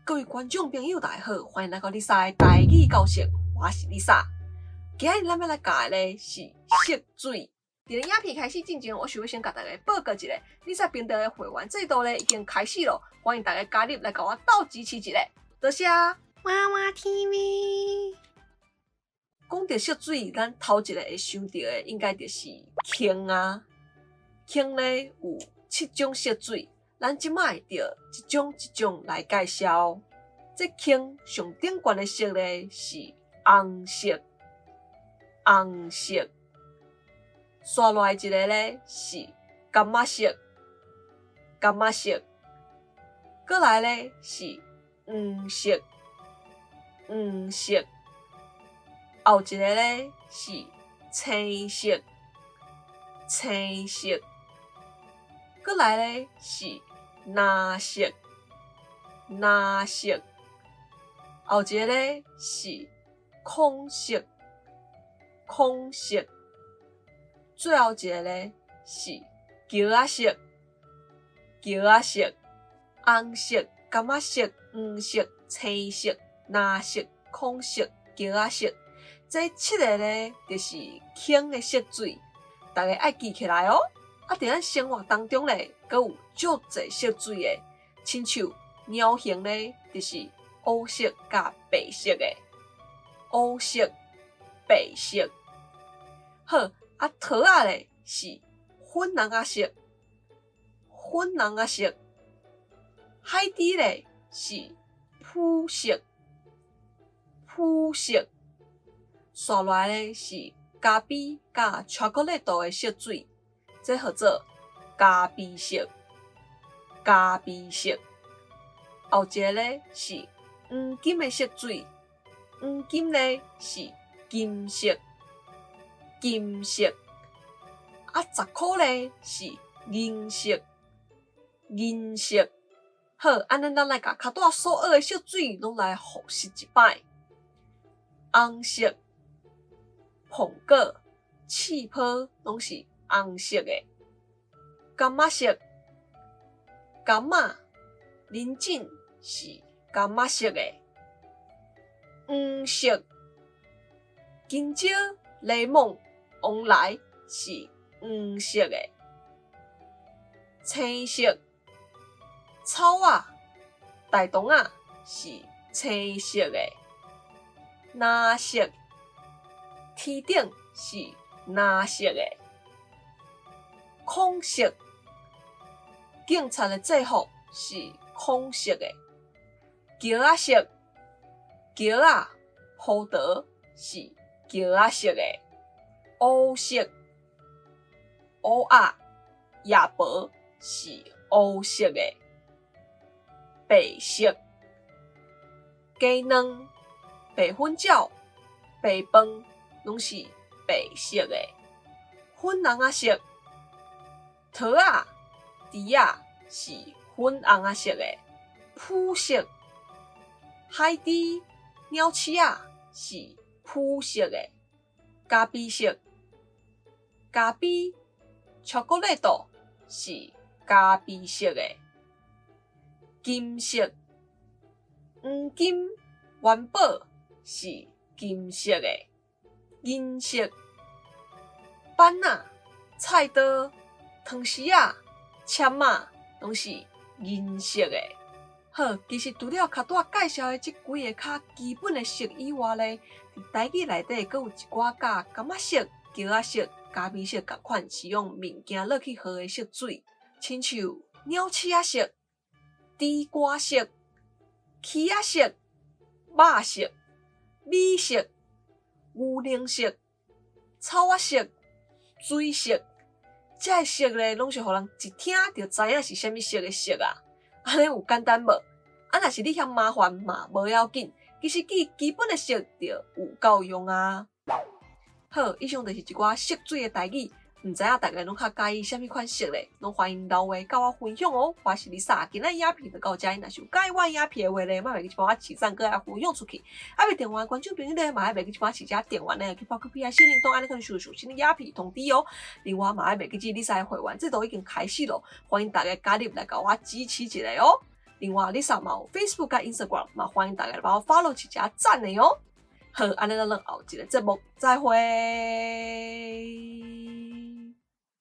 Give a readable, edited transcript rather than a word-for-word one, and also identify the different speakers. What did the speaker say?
Speaker 1: 各位觀眾朋友，大家好，歡迎來到麗莎的台語教室，我是麗莎。今日咱欲來教的咧是色水。佇咧影片開始進前，我想欲先共大家報告一下，麗莎頻道的會員制度咧已經開始囉，歡迎大家加入來共我鬥支持一下，多謝。
Speaker 2: 娃娃 TV。
Speaker 1: 講著色水，咱頭一个會想著的應該就是空啊。空咧有七種色水，咱這擺就一種一種來介紹。這空上頂懸的色咧是紅色，紅色。紲落來一个咧是柑仔色，柑仔色。閣來咧是黃色，黃色。後一个咧是青色，青色。閣來咧是藍色，藍色。後一個咧是紺色，紺色。最後一個咧是茄仔色，茄仔色。紅色、柑仔色、黃色、青色、藍色、紺色、茄仔色，這七个咧就是空的色水，大家愛記起來哦。啊，佇咱生活當中咧，閣有足濟色水的，親像鳥形咧，就是烏色佮白色的，烏色、白色。好，啊，桃仔咧是粉紅仔色，粉紅仔色。海豬咧是殕色，殕色。紲落來咧是咖啡佮巧克力豆的色水，這號做咖啡色，咖啡色。後一个咧是黃金的色水，黃金咧是金色，金色。啊，十箍咧是銀色，銀色。好，按呢咱來共較拄仔所學的色水攏來複習一擺。紅色、蘋果、刺泡攏是紅色的。柑仔色、柑仔、奶精是柑仔色的。黃色、香蕉、檸檬、黃梨是黃色的。青色、草仔、大同仔是青色的。藍色、天頂是藍色的。紺色、警察的制服是紺色的。茄仔色、茄仔、葡萄是茄仔色的。烏色、烏鴨、夜婆是烏色的。白色、雞卵、白粉鳥、白飯攏是白色的。粉紅仔色、桃仔、豬仔是粉紅仔色的。殕色、海豬、鳥鼠仔是殕色的。咖啡色、咖啡、巧克力豆是咖啡色的。金色、黃金、元寶是金色的。銀色、扳仔、菜刀、湯匙仔、籤仔攏是銀色的。好，其實除了較拄仔介紹的這幾个較基本的色以外咧，佇台語內底閣有一寡佮柑仔色、茄仔色、咖啡色仝款是用物件落去號的色水，親像鳥鼠仔色、豬肝色、起仔色、肉色、米色、牛奶色、草仔色、水色，這个色咧，攏是予人一聽就知影是啥物色的色啊！按呢有簡單無？啊，若是你嫌麻煩嘛，無要緊，其實記基本的色就有夠用啊。好，以上就是一寡色水的台語，毋知影大家攏較佮意啥物款色咧？攏歡迎留話佮我分享哦。我是麗莎，今仔影片就到遮，若是有佮意我的影片的話咧，莫袂記去幫我揤讚，閣來分享出去。猶未訂閱觀眾朋友咧，嘛愛袂記去幫我揤一訂閱咧，去拍開小鈴鐺，按呢可能收到新的影片通知哦。另外嘛愛袂記這麗莎的會員制度已經開始囉，歡迎大家加入來共我支持一下哦。另外，Lisa 嘛有 Facebook 佮 Instagram，嘛歡迎大家來幫我 follow 一下讚的喲。好，按呢咱後一个節目再會。